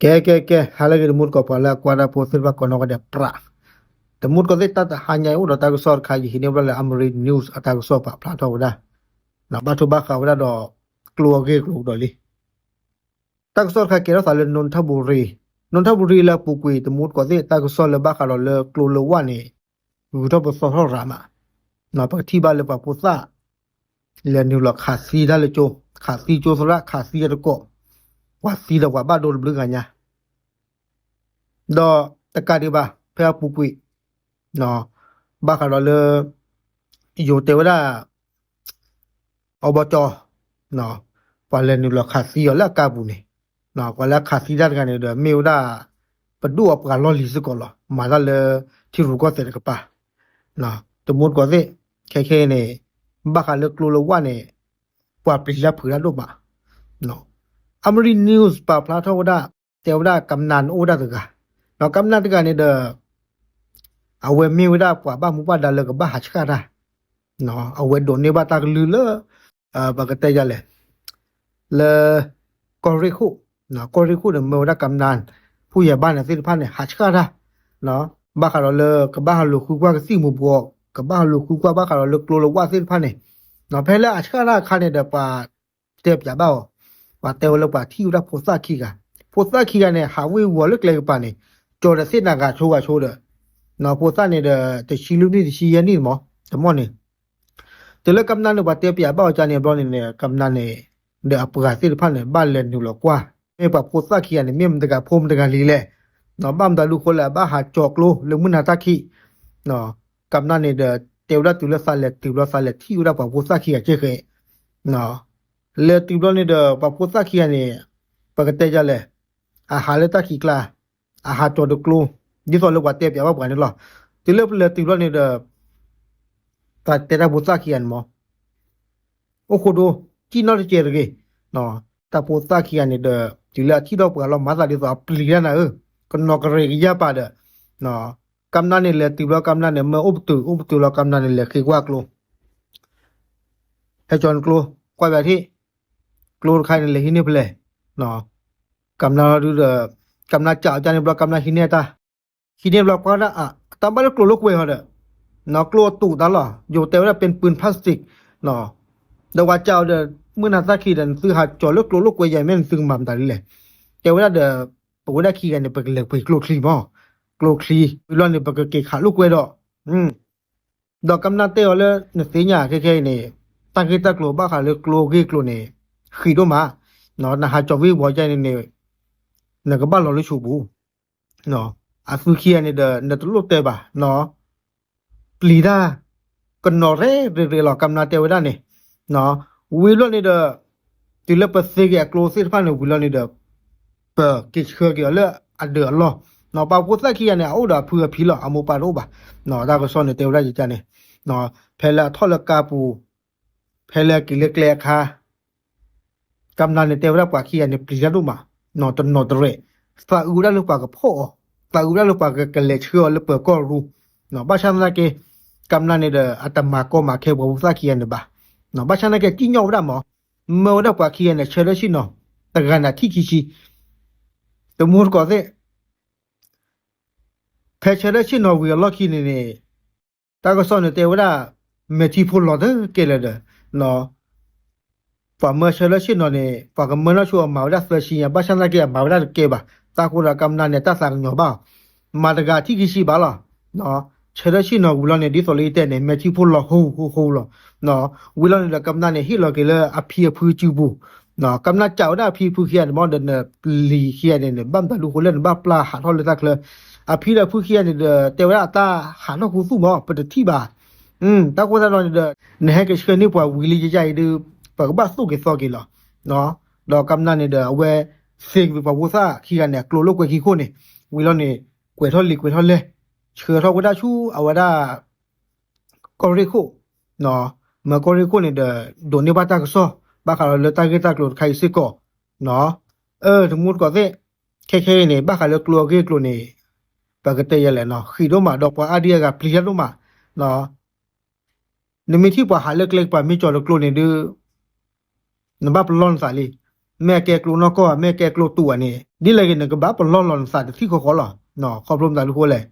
ကဲ ကဲ ကဲ ဟါလၢအဂ့ၤ တမူတကိး ပှၤလၢအကွၢ်တၢ်ဖိသ့ၣ်တဖၣ်ကိးနီၢ်ဂၤဒဲး ပြး တမူတကိးသ့ၣ် တၢ်တဟါညါအံၤ အိၣ်ဒီးတၢ်ကစီၣ်တခါ ယဟံးန့ၢ်ဘျီလၢ Amarin News အတၢ်ကစီၣ်ပာ်ဖျါထီၣ်ဝဲဒၣ် ဘၣ်ထိဘၣ်ဃးဝဲဒၣ်ဒီး ကျိအဂ့ၢ်ကျိၤဒီးလံ. တၢ်ကစီၣ်တခါကဲထီၣ်သးလၢ Nonthaburi, Nonthaburi လၢအပူၤကွံာ် တမူတကိးသ့ၣ် တၢ်ကစီၣ်လၢဘၣ်ဃးဒီးလၢကျိလၢဝၣ်န့ၣ် ဂုၤထီၣ်ပသီထီၣ်ရၤမး, ပကထံၣ်ဘၣ်လၢပှၤဖိသၣ် လဲၤနုာ်လီၤခးသံတၢ်လၢကၠိ, ခးသံကၠိသရၣ် ခးသံအတကိး, ပှၤသံဒီးပှၤဘၣ်ဒိတဘျုးဂၤညါ ဒီးတကးဒံးဘၣ် ဖဲအပူၤကွံာ် ဘၣ်ဃးဒီးလၢ ယိၤတဲဝဲဒၣ် အီဘီကၠီ ပှၤလဲၤနုာ်လီၤခးသံအီၤလၢအကါပူၤန့ၣ်, ပှၤလၢအခးသံတၢ်တဂၤန့ၣ်ဒီး မ့ၢ်ဝဲဒၣ် ပဒိၣ်အပှၤလီၢ်လံၤစ့ၢ်ကီးလီၤ. မၤတၢ်လၢ ထံရူၢ်ကီၢ်သဲးတကပၤ, တမူတကိးသ့ၣ် ခဲခဲအံၤန့ၣ် ဘၣ်ဃးလၢကျိလၢဝၣ်န့ၣ် ပှၤပျံၤတၢ်ဖုးတၢ်ဒိၣ်မး Amarin News ပာ်ဖျါထီၣ်ဝဲဒၣ် တဲဝဲဒၣ်ကမျၢၢ်အိၣ်ဝဲဒၣ်တဂၤ, ဒီးကမျၢၢ်တဂၤန့ၣ်ဒီး အဝဲမ့ၢ်ဝဲဒၣ်ပှၤဘၣ်မူဘၣ်ဒါလၢကဘၣ်ဟးဆှၣ်တၢ်, အဝဲဒိးန့ၢ်ဘၣ်တၢ်ကလုၢ်လၢ ပကတဲယၤလဲၣ်, လၢ ကီၢ်ရ့ၣ်ခိၣ်, ကီၢ်ရ့ၣ်ခိၣ်န့ၣ် မၢဝဲဒၣ်ကမျၢၢ် ဖှိၣ်ယဲၢ်ဘၣ်န့ၣ်သ့ၣ်တဖၣ်န့ၣ် ဟးဆှၣ်တၢ် ဘၣ်ဃးဒီးလၢကဘၣ်ဟးလိာ်ဃုကွၢ်ကသံၣ်မူၤဘှီး, ကဘၣ်ဟးလိာ်ဃုကွၢ်ဘၣ်ဃးဒီးလၢကျိလၢဝၣ်သ့ၣ်တဖၣ်န့ၣ်, ဖဲလၢအဆှၣ်တၢ်အခါန့ၣ်ဒီး ပှၤတဲပၠးဘၣ်အီၤ, ပှၤတဲဝဲလၢပှၤထံၣ်ဝဲဒၣ်ဖိသၣ်ခံဂၤ, ဖိသၣ်ခံဂၤန့ၣ် ဟးဝ့ၤဝီၤလၢကျဲကပၤန့ၣ် ကၠီၤဒီးသ့ၣ်နၤဂၤဆိဂၤဆိဒီး, ဖိသၣ်န့ၣ်ဒီး တဆံလွံၢ်နံၣ်တဆံယဲၢ်နံၣ်မး, တမီၢ်န့ၣ် တုၤလၢကမျၢၢ်န့ၣ် ပှၤတဲပၠးဘၣ်အီၤကန့ၣ်ဘျီန့ၣ်န့ၣ် ကမျၢၢ်န့ၣ် ဒီးအပှၤသ့ၣ်တဖၣ်န့ၣ် ဘၣ်လဲၤနုာ်လီၤကွၢ် မ့ၢ်ပှၤဖိသၣ်ခံဂၤန့ၣ် မ့ၢ်မတၤတဂၤဖိမတၤတဂၤလံလဲၣ်, ဘၣ်မတၤဒုးဃိလၢအဘၣ်ဟးကၠီၤကျိလၢမုၢ်နၤတၢ်ခံး, ကမျၢၢ်န့ၣ်ဒီး တဲဝဲဒၣ်တုၤလၢသးလဲၤတုၤဘျီ သးလဲၤထံၣ်ဝဲဒၣ်ပှၤဖိသၣ်ခံဂၤကဲဃဲ, လဲၤတုၤဘျီန့ၣ်ဒီး ပှၤဖိသၣ်ခံဂၤန့ၣ် ပကတဲယၤလဲၣ်, အဟးလၢတၢ်ခံးကျါ, အဟးကၠီၤတကျိ, ဒ်သိးလၢပှၤတဲပၠးဘၣ်ပှၤန့ၣ်လီၤ. တုၤလၢပလဲၤတုၤဘျီန့ၣ်ဒီး ပှၤတဲတၢ်ဖိသၣ်ခံဂၤန့ၣ်မး အိၣ်ဃိဒိ ကံၣ်နီၣ်တကဲးတဂ့ၤ, တၢ်ဖိသၣ်ခံဂၤန့ၣ်ဒီး တုၤလၢအထံၣ်ထီၣ်ပှၤလီၤ မၤသးဒ်သိးအပျံၤတၢ်နၤဧၢ, ကနီၤကရဲးကယၢ်ပာ်ဒီး ကမျၢၢ်န့ၣ်လဲၤတုၤဘျီ ကမျၢၢ်န့ၣ် မၢအိၣ်ပတုာ် အိၣ်ပတုာ်လီၤ ကမျၢၢ်န့ၣ် လဲၤဃ့ကွၢ်ကျိ ဟဲကၠီၤနကျိ ကွၢ်ဘၣ်ထံၣ်, ကျိတခါန့ၣ် လဲၤဟံးန့ၢ်ဖဲလဲၣ်, ကမျၢၢ်ဒုဒီး ကမျၢၢ်စံးအီၤကန့ၣ်ဘျီ ကမျၢၢ်ဟံးန့ၢ်တၢ်, ဟံးန့ၢ်ဘျီကွၢ်ဒၣ် တၢ်ဘၣ်လၢကျိလိာ်ကွဲဟီဒီး ကျိအတူးတၢ်လီၤ ယိၤတဲဝဲဒၣ် ပ့ၣ်ပုၢ် plastic ဒီးဝဲစံးအီၤဒီး မုၢ်နၤသၣ်ခံးဒီး နသုဟးကၠီၤလၢကျိလိာ်ကွဲယၤ မ့ၢ်နသုကမၤမတၤဒ်လဲၣ်, တဲဝဲဒၣ်ဒီး ပဝဲဒၣ်ခံဂၤန့ၣ် ပကလဲၤပှ့ၤကျိချံမး, ကျိချံ ဝံၤလီၤန့ၣ် ပကက့ၤခးလိာ်ကွဲဒီး ဒီးကမျၢၢ်တဲအီၤလၢ နသ့ၣ်ညါခဲခဲအံၤန့ၣ် တၢ်ဂ့ၢ်တၢ်ကျိၤဘၣ်ဃးလၢကျိအဂ့ၢ်ကျိၤန့ၣ် ဃံးဒိၣ်မး, နဟးကၠီၤဝံၤဝီၤကန့ၣ်န့ၣ် နကဘၣ်လီၤလၢဆူပူၤ, အသုခံဂၤန့ၣ်ဒီး နတလိၣ်တဲဘၣ်, ပျံၤတၢ် ကနီၤရဲၣ်ရဲၣ်လီၤ ကမျၢၢ်တဲဝဲဒၣ်န့ၣ်, ဝံၤလီၤန့ၣ်ဒီး တုၤလၢပသ့က့ၤအကျိသ့ၣ်တဖၣ်န့ၣ် ဝံၤလီၤန့ၣ်ဒီး ပက့ၤဆှၢက့ၤအီၤလၢအဒၢးအလီၢ်, ပှၤဖိသၣ်ခံဂၤန့ၣ် အအိၣ်ဒီးအဖုအဖံလီၤ အမိၢ်ပၢ်တအိၣ်ဘၣ်, တၢ်ကစီၣ်န့ၣ်တဲဝဲဒၣ်ယကန့ၣ်, ဖဲလၢအထီၣ်လၢကါပူၤ ဖဲလၢအက့ၤလၢကျဲအခါ ကမျၢၢ်န့ၣ်တဲဝဲဒၣ်ပှၤခံဂၤန့ၣ် ပျံၤတၢ်ဒိၣ်မး, တနီၤတရဲၣ်, သးအုးဝဲဒၣ်လၢပှၤကဖီၣ်အီၤ, သးအုးဝဲဒၣ်လၢပှၤကကလဲၤဆှၢအီၤလၢပၢၤကီၢ်ရူ, ဘၣ်ဆၣ်သနာ်က့ ကမျၢၢ်န့ၣ်ဒီး အတမၤကီမၤခဲပှၤဖိသၣ်ခံဂၤန့ၣ်ဘၣ်, ဘၣ်ဆၣ်သနာ်က့ကံၣ်ညီၣ်ဝဲဒၣ်မး, မၢဝဲဒၣ်ပှၤခံဂၤန့ၣ် ဆၢထၢၣ်ဆ့ၣ်နီၤ တဂၤန့ၣ်ထံၣ်ခံဆံ, တမူတကိးသ့ၣ် ဖဲဆၢထၢၣ်ဆ့ၣ်နီၤဝံၤအလီၢ်ခံန့ၣ်န့ၣ် တၢ်ကစီၣ်န့ၣ်တဲဝဲဒၣ် မဲာ်ထံဖိလီၤတကဲလၢာ်ဒီး ပှၤမၢဆၢထၢၣ်ဆ့ၣ်နီၤန့ၣ် ပှၤကမၢနီၢ်ဆိအမၤဝဲဒၣ်သၢဆံညါ ဘၣ်ဆၣ်သနာ်က့အမၤဝဲဒၣ်တကဲဘၣ် တၢ်ဃိဒီးကမျၢၢ်န့ၣ် တၢ်သးကညီၤဘၣ်အီၤ, မၤတဂၤထံၣ်ခံဆံဘၣ်လီၤ, ဆၢထၢၣ်ဆ့ၣ်နီၤဝံၤလီၤန့ၣ် ဒ်သိးလၢယတဲန့ၣ် မဲာ်ထံဖိလီၤဃူဃူဃူလီၤ, ဝံၤလီၤန့ၣ်ဒီးကမျၢၢ်န့ၣ် ဟ့ၣ်လီၤက့ၤလၢအဖံအဖုစုပူၤ ကမျၢၢ်စံးဝဲဒၣ်အဖံအဖုခံဂၤန့ၣ်မ့ၢ်ဒီး နပျံၤခံဂၤန့ၣ်န့ၣ် ဘၣ်မတၤဒုးဃိလၢနဘၣ်ပျၢ်ဟးထီၣ်လၢတၢ်ချၢ, အဖံဒီးအဖုခံဂၤန့ၣ်ဒီး တဲဝဲဒၣ်အတၢ်ဟးထီၣ်ခူသူၣ်မး ပတထံၣ်ဘၣ်, တၢ်ဃိသတးဒီးန့ၣ်ဒီး နဟဲက့ၤဆှၢန့ၢ်ပှၤဝံၤလံယယါအံၤဒီး ပကဘၣ်သိၣ်က့ၤသီက့ၤလီၤ, ဒီးကမျၢၢ်န့ၣ်ဒီး အဝဲသ့ကွံာ်ပှၤဖိသၣ်ခံဂၤန့ၣ် အကျိလိာ်ကွဲခံခိၣ်န့ၣ်, ဝံၤလီၤန့ၣ် ကွဲးထီၣ်လံာ်ကွဲးထီၣ်လဲၢ်, ဆှၢထီၣ်ဝဲဒၣ်ဆူအဝဲဒၣ် ကီၢ်ရ့ၣ်ခိၣ်, မ့ၢ်ကီၢ်ရ့ၣ်ခိၣ်န့ၣ်ဒီး ဒိးန့ၢ်ဘၣ်တၢ်ကစီၣ် ဘၣ်ဃးဒီးလၢတၢ်ဂ့ၢ်တၢ်ကျိၤတခါအံၤစ့ၢ်ကီး, အၢ တမူတကိးသ့ၣ်, ခဲခဲအံၤန့ၣ် ဘၣ်ဃးလၢကျိအဂ့ၢ်အကျိၤန့ၣ် ပကတဲယဲလဲၣ်နီၤ ဃံးဒိၣ်မး ဒီးပှၤအါဒံအါဂၤပျံၤတၢ်ဒိၣ်မး, နမ့ၢ်ထံၣ်ပှၤဟးလၢကျဲကပၤမ့ၢ်ကၠီၤတကျိန့ၣ်ဒုး နဘၣ်ပလီၢ်နသးလံ, မ့ၢ်အကဲကျိနီၢ်ကီၢ်ဧါ မ့ၢ်အကဲကျိတူာ်ဧါန့ၣ် ဒ်လဲၣ်ဂ့ၤ နကဘၣ်ပလီၢ်လီၤနသးတထံၣ်ဃီဃီလီၤ. ခီဖျိမတၤဒုဃိလဲၣ်,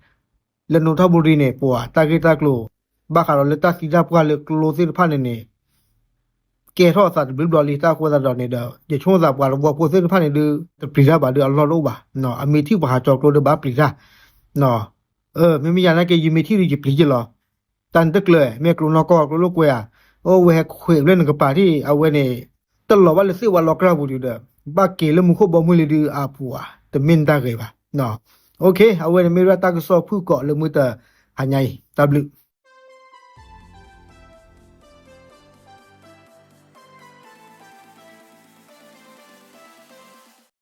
လၢနူထီၣ်ဘိရံန့ၣ် ပှၤတၢ်ဂ့ၢ်တၢ်ကျိၤ ဘၣ်ဃးဒီးလၢတၢ်သံတၢ်ပှၢ်လၢကျိသ့ၣ်တဖၣ်န့ၣ်န့ၣ် ကဲထီၣ်အသးတဘျုးဘျီလံ တၢ်အဃိသတးဒီးန့ၣ်ဒီး ယဆိကမိၣ်သးပှၤတဝီဖိသ့ၣ်တဖၣ်န့ၣ်ဒုး တပျံၤတၢ်ဘၣ်ဒုးအလီၢ်တအိၣ်ဘၣ်. အမ့ၢ်ထံၣ်ပှၤဟးကၠီကျိဒုးဘၣ်ပျံၤတၢ် မ့မ့ၢ်ယၤနာ်က့ ယမ့ၢ်ထံၣ်ဒုးယပျံၤက့ၤလီၤ. တၢ်န့ၣ်တကျၢၤ မ့ၢ်ကျိနီၢ်ကီၢ်ကျိလိာ်ကွဲဧါ, အိၣ်ဝဲဟဲခွဲးဘျဲၣ်နကပၤထံၣ် အဝဲန့ၣ် တလီၤဘၣ်လၢသ့ၣ်ဝါလီၤကြၢ်ပူၤဒုးဒီး ဘၣ်က့ၤလၢမူခိၣ်ဘီမုၢ်လံဒုးအပူၤဧါ တမ့ၢ်နတၢ်ဂ့ၤဘၣ်. အိၣ်ခ့ အဝဲန့ၣ်မ့ၢ်ဝဲဒၣ်တၢ်ကစီၣ်ဖုၣ်ကိာ်လၢမုၢ်တဟါညါအံၤ တၢ်ဘျုး